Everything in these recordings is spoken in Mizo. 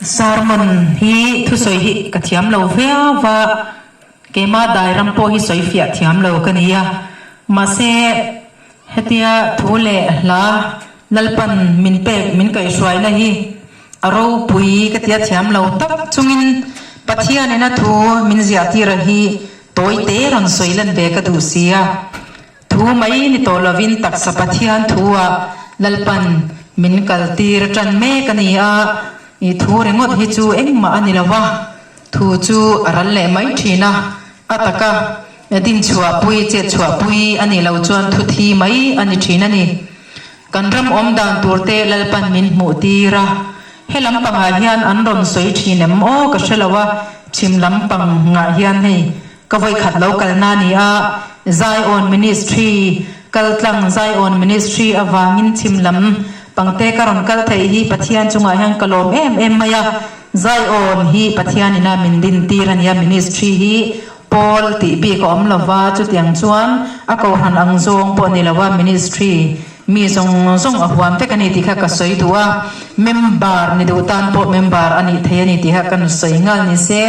Sermon hi thusawi hi ka thiam lo viau va, keimah dai ram pawh hi sawi fiah thiam lo ka ni a. Mahse, hetia thu leh hla Lalpan min pek min kaihhruaina hi a ropui ka tia thiam lo tak chungin Pathianin a thu min ziahtira hi tawi te rawn sawi lan ve ka duh si a. Thu mai ni tawh lovin taksa Pathian thu-ah Lalpan min kaltir tan mek a ni a, i thu ringawt hi chu engmah a ni lo va, thu chu a ral leh mai thin a, a taka dinchhuahpui, chetchhuahpui a nih loh chuan thu thi mai a ni thin a ni. Kan ram awm dan tur te Lalpan min hmuh tir a, he lampangah hian an rawn sawi thin em aw ka hre lo a, chhim lampangah hian hei Ka vawikhat lo kalna a ni a, Zion Ministry kaltlang Zion Ministry avangin chhim lam pangte ka rawn kal theih hi Pathian chungah hian ka lawm em em mai a, Zion hi Pathian ina min din tir a nia, Ministry hi pawl tih bik a awm lova, chutiang chuan a kohhran ang zawng pawh ni lova Ministry mi zawng zawng a huam vek a ni tih kha ka sawi duh a, member ni duh tan pawh member a nih thei a ni tih kha ka sawi nghal ni se.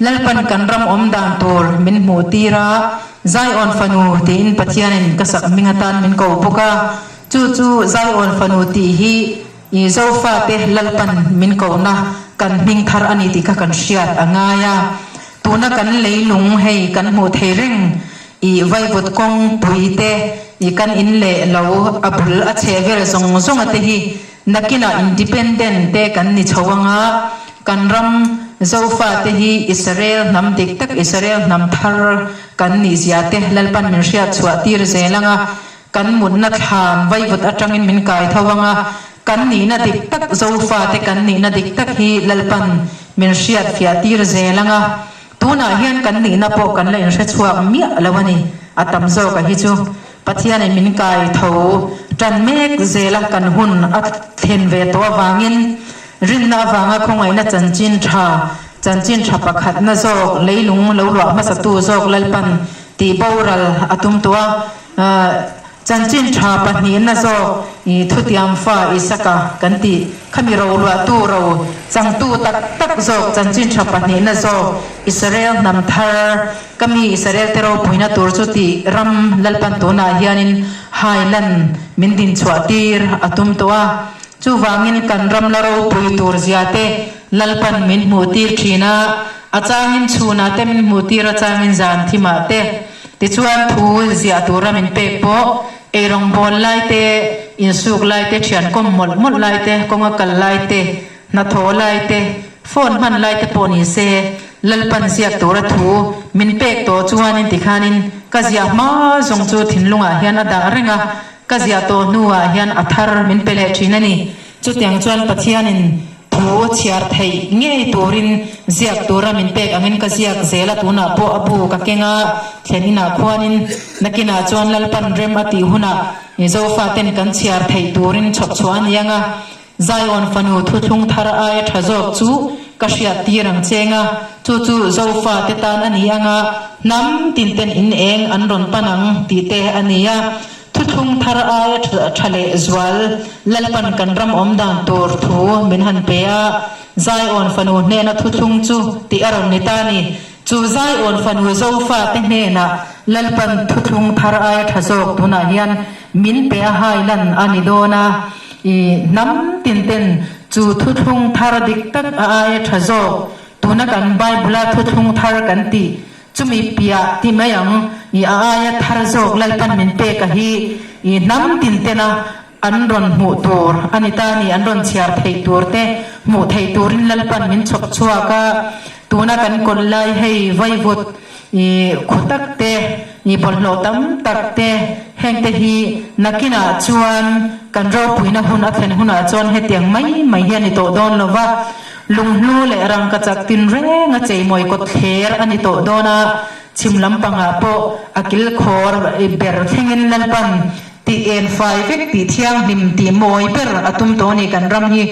Lalpan kan ram awm dan tur min hmuh tir a, Zion fanu tiin Pathianin ka sak hming atan min ko bawk a, chu chu Zion fanu tih hi i Zofate Lalpan min kohna kan hming thar a ni tih kha kan hriat a ngai a. Tuna kan leilung hei kan hmuh thei reng i vaivut kawngpui te, i kan in leh lo a bul a chheh vel zawng zawnga te hi Nakinah independent te kan ni chho anga, kan ram Zofa te hi Israel hnam dik tak, Israel hnam thar kan nih zia te Lalpan min hriat chhuah tir zel anga, kan mutna thlam vaivut atangin min kai tho anga, kan nihna dik tak Zofa te kan nihna dik tak hi Lalpan min hriat fiah tir zel anga, tunah hian kan nihna pawh kan la inhre chhuak miah lo a ni, a tam zawk a hi chu. Pathianin min kai tho tan mek zela kan hun a thlen ve tawh avangin rinna avanga khawngaihna chanchin tha, chanchin tha pakhatna zawk, leilung lo luah hmasatu zawk Lalpan tih boral a tum tawh a. Chanchin tha pahnihna zawk i thutiam fa Isaka kan tih khami ro luahtu ro changtu tak tak zawk chanchin tha pahnihna zawk Israel hnam thar Ka mi Israel te ropuina tur chu tih ram Lalpan tunah hianin Highland min dinchhuah tir a tum tawh a. Chuvangin kan ram la ropui tur zia te Lalpan min hmuh tir thin a, a changin chhunah te min hmuh tir a changin zan thimah te. Tichuan thu ziah tura min pek pawh eirawngbawl lai te, insuk lai te, thiankawm mawlh mawlh lai te, kawnga kal lai te, hnathawh lai te, phone hman lai te pawh ni se, Lalpan ziak tura thu min pek tawh chuanin tikhanin ka ziah hma zawng chu thinlungah hian a dah reng a, ka ziah tawh hnuah hian a thar min pe leh thin a ni. Chutiang chuan Pathianin thu chhiar theih ngei turin ziak tura min pek angin ka ziak zel a, tunah pawh a bu ka keng a, thlen inah khuanin nakinah chuan Lalpan rem a tih hunah Zofaten kan chhiar theih turin chhawp chhuah a ni ang a, Zion fanu thuthlung thar aia tha zawk chu ka hriat tir ang cheng a, chu chu Zofa te tan a ni ang a, hnam tin ten in eng an rawn pan ang tih te a ni a. Thuthlung thar aia tha leh zual Lalpan kan ram awm dan tur thu min han pe a, Zion fanu hnena thuthlung chu tih a rawn ni ta ni. Chu Zion fanu Zofa te hnenah Lalpan thuthlung thar aia tha zawk tunah hian min pe a hailan a ni dawn a. I hnam tin ten chu thuthlung thar dik tak a aia tha zawk tuna kan Bible-a thuthlung thar kan tih chumi piah ti mai ang i a aia thar zawk Lalpan min pek a hi i hnam tin tena an rawn hmuh tur a ni ta ni an rawn chhiar theih tur te hmuh theih turin Lalpan min chhawp chhuak a tuna kan kawn lai hei vaivut I khaw tak te, i bawlhhlawh tam tak te, heng te hi nakinah chuan kan ropuina hun a thlen hunah chuan hetiang mai mai hi a ni tawh dawn lo va, lunghlu leh rangkachak tinreng a cheimawi kawt thler a ni tawh dawn a, chhim lampangah pawh a kilkhawr ber thlengin Lalpan tih en fai vek tih thianghlim tih mawi ber a tum tawh a ni kan ram hi.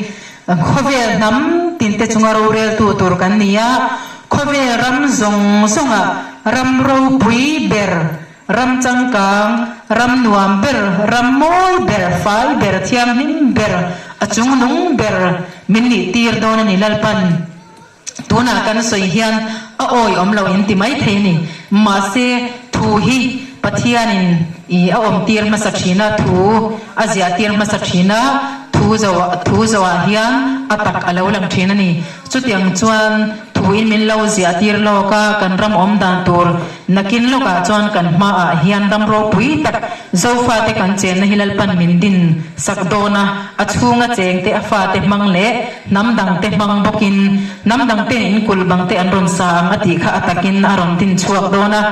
Khawvel hnam tinte chunga roreltu tur kan ni a, khawvel ram zawng zawnga ram ropui ber, ram changkang, ram nuam ber, ram mawi ber, fai ber, thianghlim ber A chungnung ber min nih tir dawn a ni Lalpan. Tunah kan sawi hian a awi awm lo in ti mai thei a ni. Mahse, thu hi Pathianin i a awm tir hmasa thin a, thu a ziah tir hmasa thin a, thu zo thu zoah hian a tak a lo lang thin a ni. Chutiang chuan thuin min lo ziah tir lawk a, kan ram awm dan tur nakin lawkah chuan kan hmaah hian ram ropui tak Zofate kan chenna hi Lalpan min din sak dawn a, a chhunga chengte a fate hmang leh hnam dangte hmang bawkin hnam dangte'n in kulh bangte an rawn sa ang a tih kha a takin a rawn din chhuak dawn a.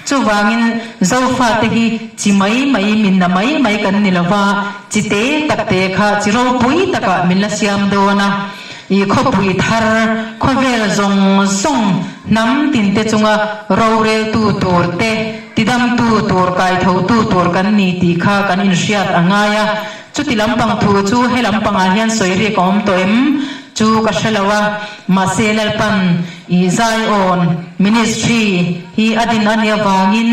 Chuvangin Zofate hi chi mai mai min na mai mai kan ni lova, chi te tak te kha chi ropui takah min la siam dawn a. I khawpui thar khawvel zawng zawng hnam tinte chunga roreltu tur te, tidamtu tur, kaithotu tur kan ni tih kha kan inhriat a ngai a. Chuti lampang thu chu he lampangah hian sawi rik a awm tawh em chu ka hre lo a, mahse Lalpan i Zion Ministry hi a din a nih avangin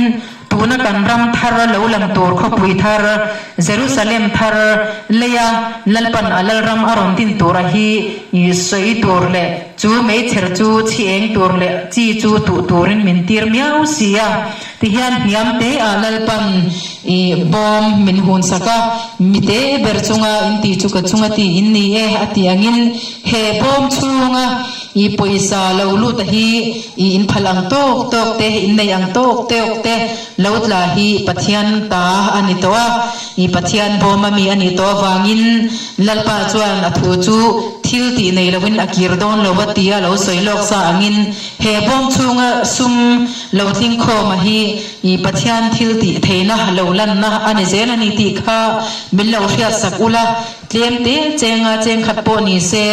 Tuna kan ram thar lo lang tur khawpui thar, Jerusalem thar, leia Lalpan a Lalram a rawn din tura hi sawi tur leh chu meichher chu chhi eng tur leh chi chu tuh turin min tir miau si a. Tihian hniam te ah Lalpan i bawm min hun sak a, mi te ber chunga in ti chu ka chunga ti in ni e a ti angin he bawm chhunga I pawisa lo lut a hi i in phal ang tawk tawk te, in nei ang tawk tawk te lo tla hi Pathian ta a ni tawh a, i Pathian bawm a mi a nih tawh avangin Lalpa chuan a thu chu thil tih nei loin a kir dawn lo a tia lo sawi lawk sa angin he bawm chhunga sum lo tling khawm a hi i Pathian thil tih theihna lo lanna a ni zel a ni tih kha min lo hriatsak ula. Tlem te chenga cheng khat pawh ni se,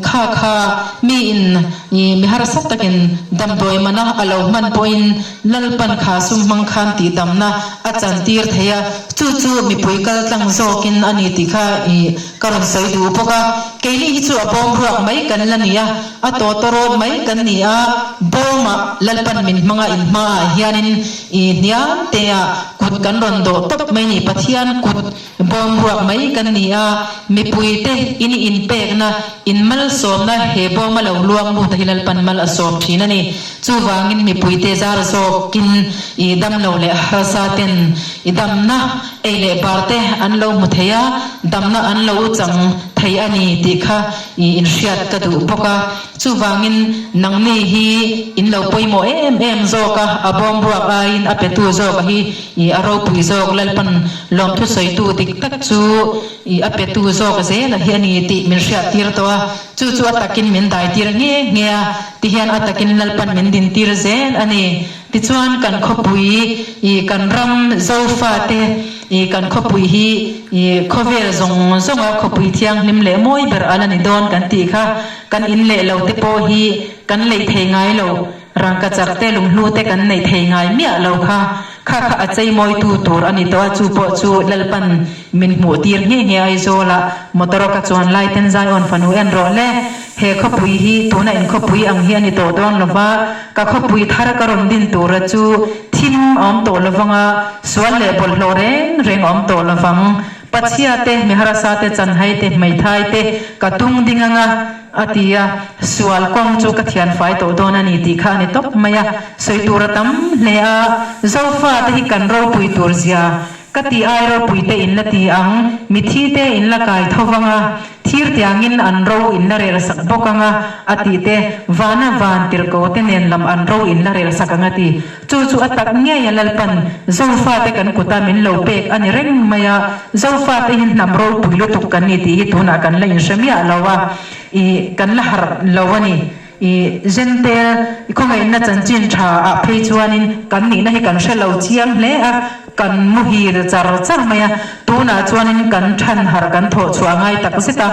kha kha mi in i mi harsa takin damdawi mana a lo hman pawhin Lalpan kha sum hmang khan tihdamna a chantir thei a, chu chu mipui kal tlang zawkin a ni tih kha i ka rawn sawi duh bawk a. Keini hi chu a bawm ruak mai kan la ni a, a tawtawrawt mai kan ni a, bawmah Lalpan min hmanga in hmaah hianin i hniam teah kut kan rawn dawh tawp mai ni, Pathian kut Bawm ruak mai kan ni a, mipuite in inpekna, in malsawmna he bawma lo luang lut a hi Lalpan mal a sawm thin a ni. Chuvangin mipuite zar zawkin i damlo leh harsa ten i damna ei leh bar te an lo hmu thei a, damna an lo chang thei a ni tih kha i inhriat ka duh bawk a. Chuvangin nangni hi in lo pawimawh em em zawk a, a bawm ruak aiin a petu zawk a hi I a ropui zawk Lalpan lawmthu sawitu dik tak chu i a petu zawk zel a hi a ni tih min hriat tir tawh a, chu chu a takin min dai tir nghe nghe a, tihian a takin Lalpan min din tir zel a ni. Tichuan kan khawpui i kan ram Zofate i kan khawpui hi i khawvel zawng zawnga khawpui thianghlim leh mawi ber a la ni dawn kan tih kha kan in leh lo te pawh hi kan leih thei ngai lo. Rangka chak te lunghlu te kan neih thei ngai miah lo kha, kha kha a cheimawitu tur a ni tawh a, chu pawh chu Lalpan min hmuh tir nghe nghe Aizawl ah motor a ka chuan lai ten Zion fanu en rawh le, he khawpui hi tuna in khawpui ang hi a ni tawh dawn lova, ka khawpui thar ka rawn din tura chu thim a awm tawh lovang a, sual leh bawlhhlawh reng reng a awm tawh lovang, Pachhia te, miharasa te, chanhai te, hmeithai te ka tung ding anga. A ti a, sual kawng chu ka thian fai tawh dawn a ni tih kha a ni tawp mai a, sawi tur a tam hle a, Zofa te hi kan ropui tur zia ka ti ai ropui te in la ti ang, mithi te in la kai tho vang a, thir tiangin an ro in la rel sak bawk ang a, a tih te, vana van tirhko te nen lam an ro in la rel sak ang a ti. Chu chu a tak ngei a Lalpan Zofa te kan kuta min lo pek a ni reng mai a, Zofa te hi hnam ropui lutuk kan ni tih hi tunah kan la inhre miah lo a, ih kan la harh lo a ni. Ih Jentail i khawngaihna chanchin tha ah phei chuanin kan nihna hi kan hre lo chiang hle a, kan muhil char char mai a, tunah chuanin kan than harh kan thawh chhuah ngai tak zet a,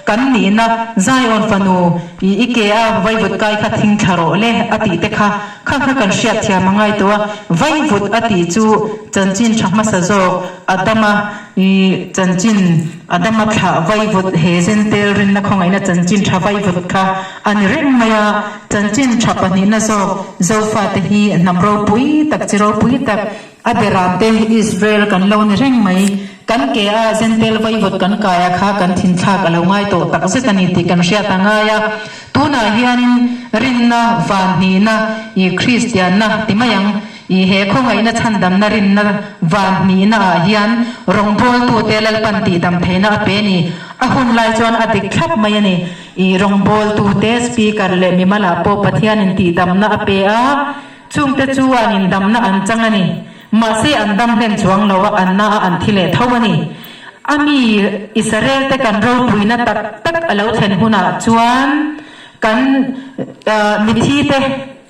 Kan nihna Zion fanu i i ke a vaivut kai kha thing thla rawh le a tih te kha kha kha kan hriat thiam a ngai tawh a, vaivut a tih chu chanchin tha hmasa zawk Adama i chanchin Adama thlah vaivut he Jentail rinna khawngaihna chanchin tha vaivut kha a ni reng mai a, chanchin tha pahnihna zawk Zofate hi hnam ropui tak chi ropui tak a beramte Israel kan lo ni reng mai. Kan ke a Zentel vaivut kan kai a kha kan thinthlak a lo ngai tawh tak zet a ni tih kan hriat a ngai a. Tunah hianin rinna, vanhnihna, i Kristianna ti mai ang. I he khawngaihna chhandamna rinna vanhnihna ah hian rawngbawltute Lalpan tihdam theihna a pe ni. A hun lai chuan a dik thlap mai a ni. I rawngbawltute speaker leh mimalah pawh Pathianin tihdamna a pe a, chungte chuan indamna an chang a ni. Mahse an dam hlen chuang lo a, an na a an thi leh tho a ni. A mi Israel te kan ropuina tak tak a lo thlen hunah chuan kan mithi te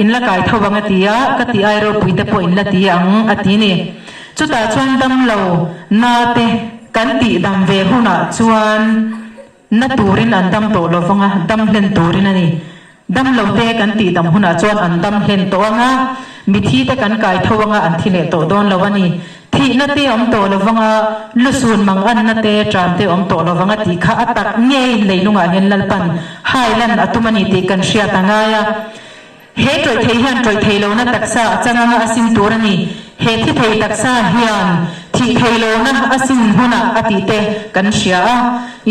in la kai tho ang a ti a, ka tih ai ropui te pawh in la ti ang a ti ni. Chutah chuan damlo na te kan tih dam ve hunah chuan Na turin an dam tawh lo vang a, dam hlen turin a ni. Dam lo te kan tih dam hunah chuan an dam hlen tawh ang a, mithi te kan kai tho ang a, an thi leh tawh dawn lo a ni. Thihna te awm tawh lo vang a, lusun manganna te, ṭam te awm tawh lo vang a tih kha a tak ngeiin leilungah hian Lalpan hailan a tum a ni tih kan hriat a ngai a. He tawih thei hian tawih thei lohna taksa a chang anga a sin tur a ni. He thi thei taksa hian thih thei lohna a sin hunah a tih te kan hria a.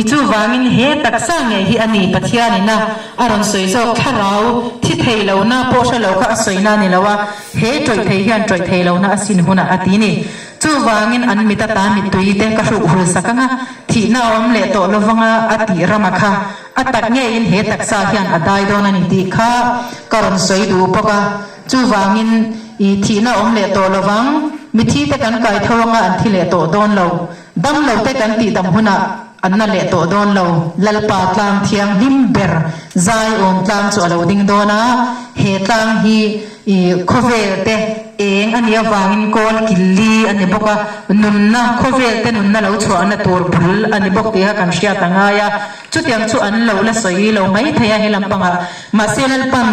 I chuvangin he taksa ngei hi a ni Pathianin a a rawn sawi zawk thlarau thi thei lohna pawh hre lo kha a sawina a ni lo a, he tawih thei hian tawih thei lohna a sin hunah a ti ni. Chuvangin an mit ata mittui te ka hruk hul sak anga thihna a awm leh tawh lovanga a tih rama kha. A tak ngeiin he taksa hian a dai dawn a ni tih kha ka rawn sawi duh bawk a. Chuvangin i thihna awm leh tawh lovang, mithi te kan kai tho anga an thi leh tawh dawn lo, dam lo te kan tih dam hunah an na leh tawh dawn lo. Lalpa tlang thianghlim ber Zion tlang chu a lo ding dawn a, he tlang hi i khawvel te eng a nih avangin kawl killi a ni bawk a, nunna khawvel te nunna lo chhuahna tur bul a ni bawk tih kha kan hriat a ngai a. Chutiang chu an lo la sawi lo mai thei a he lampangah. Mahse Lalpan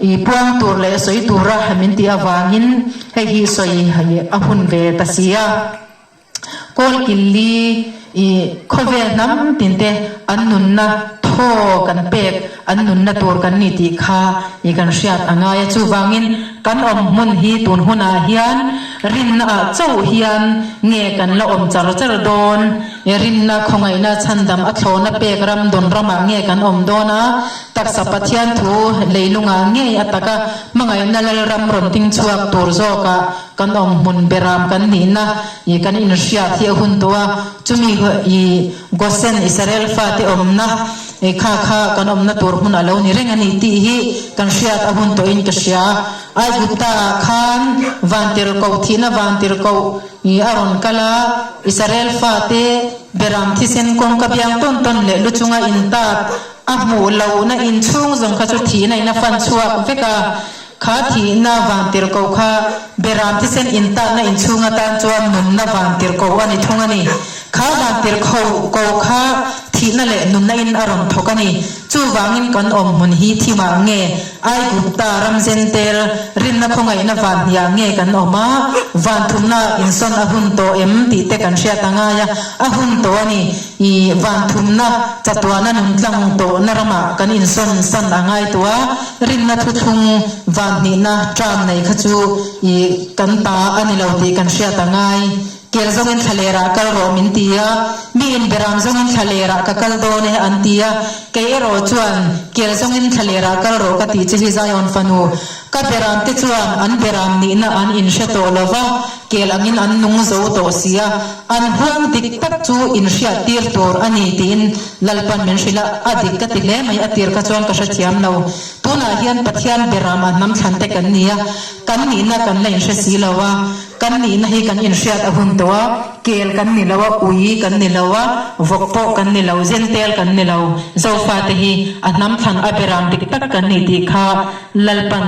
i puang tur leh sawi tura min tih avangin hei hi sawi a hun ve ta si a. Kawl killi i khawvel hnam tinte an nunna thaw kan pek, an nunna tur kan ni tih kha i kan hriat a ngai a. Chuvangin kan awm hmun hi tun hunah hian rinna ah chauh hian nge kan la awm char char dawn? Rinna, khawngaihna, chhandam a thlawhna pek ram dawn ramah nge kan awm dawn a, taksa Pathian thu leilungah ngei a taka hmangaihna Lalram rawn ding chhuak tur zawkah kan awm hmun beram kan nihna i kan inhriat hi a hun tawh a, chumi i Gosen Israel fate awmna kha kha kan awmna tur hmun a lo ni reng a ni tih hi kan hriat a hun tawhin ka hria. Aigupta ah khan vantirhkoh thihna vantirhkoh I a rawn kal a, Israel fate beram thisen kawngka biang tawn tawn leh lu chunga intat a hmuh lohna inchhung zawng kha chu thihna in a fan chhuak vek a. Kha thihna vantirhkoh kha beram thisen intatna inchhung atan chuan nunna vantirhkoh a ni thung a ni. Kha vantirhkoh koh kha thihna leh nunna in a rawn thawk a ni. Chuvangin kan awm hmun hi thimah nge Aigupta ram zentel rinna khawngaihna van hniah nge kan awm a, van thumna insawn a hun tawh em tih te kan hriat a ngai a, a hun tawh a ni. I van thumna chatuahna nun tlang tawhna ramah kan insawn san a ngai tawh a, rinna thuthlung van hnihna term nei kha chu i kan ta a ni lo tih kan hriat a ngai. Kel zawngin thlalerah kal rawh min ti a, miin beram zawngin thlalerah ka kal dawn e an ti a, kei erawh chuan kel zawngin thlalerah kal rawh ka tih che hi Zion fanu, ka beram te chuan an beram nihna an inhre tawh lo va, kel angin an nung zo tawh si a, an huang dik tak chu inhriat tir tur a ni tiin Lalpan min hrilh a, a dik ka ti hle mai a tir kha chuan ka hrethiam lo. Tunah hian Pathian beram a hnam thlan te kan ni a, kan nihna kan la inhre si lo a, Kan nihna hi kan inhriat a hun tawh a, kel kan ni lo a, ui kan ni lo a, vawk pawh kan ni lo, zentel kan ni lo, Zofate hi a hnam thlan a beram dik tak kan ni tih kha Lalpan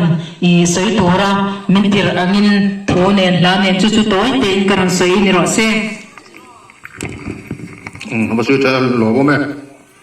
i sawi tura min tirh angin thu nen hla nen chu chu tawi tein ka rawn sawi ni rawh se. Umm, va sawi tha lawm awm e.